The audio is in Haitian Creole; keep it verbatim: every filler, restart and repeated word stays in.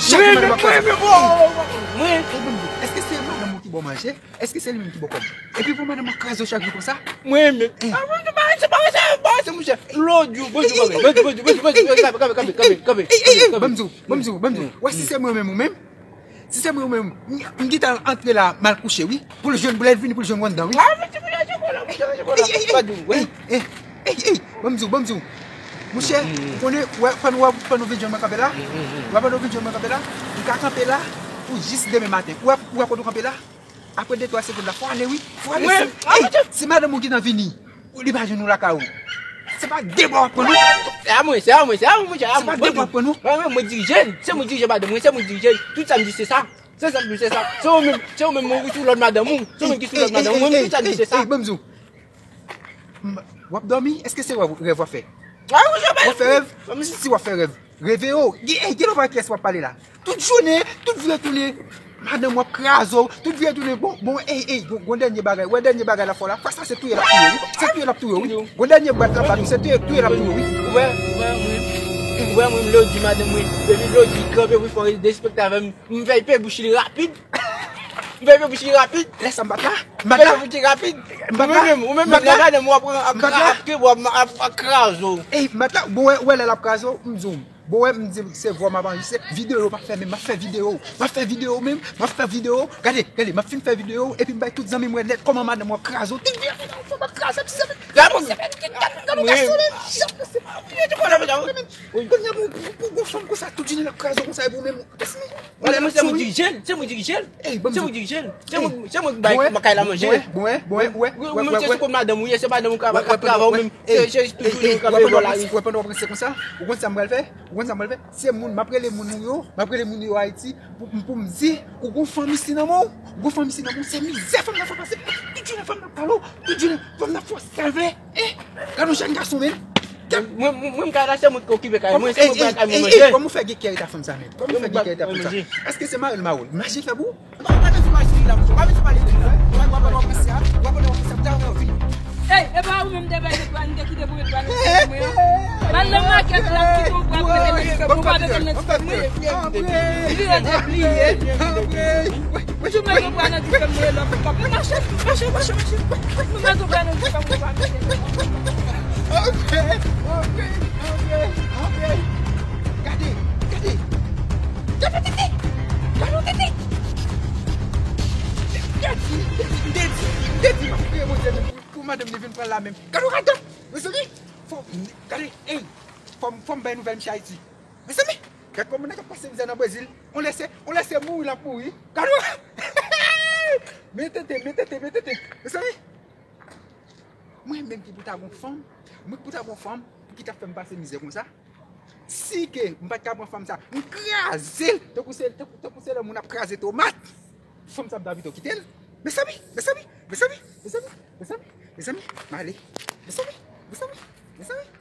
Chak jou madanm ap kraze. Mwen, mwen, mwen, mwen, mwen. Èske se madanm ou ki ba w manje? Èske se li menm ki ba w kòb? Epi pou madanm ap kraze w chak jou konsa? Mwen menm. Eh. Ah, mwen, se pa, se pa, se pa, se mouche. Lòt jou, bonjou, bonjou, bonjou, bonjou, bonjou, kanpe, kanpe, kanpe, kanpe, kanpe, kanpe, kanpe. Ban m di w, ban m di w, ban m di w. Wè, si se mwen menm ou menm, si se mwen menm, m, m gentan antre la, m al kouche, wi. Pou l jwenn, pou lè l vini, pou l jwenn w anndan, wi. Ah, mwen, se pou lè, se pou lè, se pou lè, se pou lè. Ey, ey, ey, ey, ey, ban m di w, ban m di w. Monchè, ou konnen, wè, pandan w ap, pandan w vin jwenn mwen kanpe la, wè, pandan w vin jwenn mwen kanpe la, ou ka kanpe la pou jis demen maten. Ou wè, ou wè kote w kanpe la? Apre de twa segonn la, fò w ale, wi. Fò w ale. Mwen, si, ey, si madanm ou gentan vini, ou, li pa jwenn ou lakay ou, se pa de bwa w ap pran, non. Se a mwen, se a mwen, se a mwen, se a mwen. Se pa de bwa w ap pran, non. Mwen, mwen, mwen dirije l. Se mwen dirije madanm mwen, se mwen dirije l. Tout sa m di, se sa. Se sa m di, se sa. Se ou menm, se ou menm, ou sou lòd madanm ou. Se ou menm ki sou lòd madanm ou. Mwen, tout sa m di, se sa. Ey, ey, ey, ey, ban m di w. M, w ap dòmi? Èske se rèv, rèv w ap fè? W ap fè rèv? Si w ap fè rèv, reve yo. Gen, ey, gen lòt kiyès w ap pale la. Tout jounen, tout vire tounen, madanm w ap kraze w. Tout vire tounen, bon, bon, ey, ey, gon, gon dènye bagay. Wè dènye bagay la fò la. Fwa sa se touye l ap touye w, wi. Se touye l ap touye w, wi. Gon dènye bwat la, se touye, touye l ap touye w, wi. Ou wè, ou wè, mwen, ou wè, mwen, m lè w di madanm mwen, depi lè w di kanpe, wi, fò w derespekte avè m. M fè l pe bouch li rapid. M fè l pe bouch li rapid. Lè sa m bat la. M bat la. M fè l pe bouch li rapid. M bat la. Ou menm, ou menm, m bat la. Madanm ou ap, ap, ap, ap kraze w. Ey, m bat la. Bon, wè, wè, lè l ap kraze w, m di w. Bon, wè, m di se vwa m ap anrejistre. Videyo m ap fè menm, m ap fè videyo. M ap fè videyo menm, m ap fè videyo. Gade, gade, m ap fin fè videyo, epi m bay tout zanmi m wè nèt kòman madanm w ap kraze w. Tout videyo m ap kraze, m ap kraze. Gade, gade, gade, gade, gason, men, jan, men, se pa, men, te konnen, men, men, kounye a, pou, pou, pou gon fanm konsa, tout jounen l ap kraze w konsa, epi ou menm, ou, Mwen, mwen, se mwen dirije l, se mwen dirije l. Ey, ban m di w. Se mwen dirije l. Se mwen, se mwen ki bay makay la manje. Bon, wè, bon, wè, bon, wè, wè, wè, wè, wè, wè, wè, se kont madanm ou ye, se madanm ou ka, k ap travay ou menm. Ey, ey, ey, wè, pandan w ap ranse, wè, pandan w ap ranse konsa, ou konn sa m pral fè? Ou konn sa m pral fè? Se moun, m ap rele moun ou yo, m ap rele moun yo Ayiti, pou, pou m di, ou gon fanm isi nan men w, ou gon fanm isi nan men w, se mizè fanm nan fè pase, tout jounen fanm nan pale w, tout jounen fanm nan fè w sèl vle. Eh, gade yon jèn gason, men. Mwen, mwen, mwen, m ka la, se mwen ki okipe kay mwen, se mwen ki bay kay mwen manje. Kòman w fè gen kè rete ak fanm sa, men? Kòman w fè gen kè rete ak fanm sa? Èske se mari l mari w? Maji l fè pou ou? Pa mete sou maji li la, monchè. Pa mete sou maji li la. W ap, w ap, w ap fè sa, w ap, w ap fè sa, w ap fè sa. Ey, e pa ou menm te bay de twa, m te kite pou de twa nan ti mwen an. M al nan makèt la, m kite yon bwa pou mete nan ti mwen, yon bwa pou mete nan ti mwen. Li rete bliye. Ou mete yon bwa nan ti fè mwen lòt kòb. Mache, mache, mache, mache. Ou mete yon bwa nan ti fè mwen pa mete. Ok, ok, ok, ok. Gade, gade. Gade tete. Gade tete. Gade, m te di, m te di, m ap priye Bondye menm pou, pou madanm li vin pran l la menm. Gade yon radòt. Mezanmi, fò, gade, ey, fò m, fò m bay nouvèl misye Ayiti. Mezanmi, gad kòman nèg ap pase mizè nan Brezil. On lè se, on lè se mouri l ap mouri. Gad ou. Men tete, men tete, men tete. Mezanmi, mwen menm ki pou ta gon fanm, mwen ki pou ta gon fanm, pou ki ta fè m pase mizè konsa. Si ke m pa t ka pran fanm sa, m kraze l, tankou se, tankou, tankou se lè moun ap kraze tomat. Fanm sa m ta pito kite l. Mezanmi, mezanmi, mezanmi, mezanmi, mezanmi, mezanmi, m ale. Mezanmi, mezanmi, mezanmi.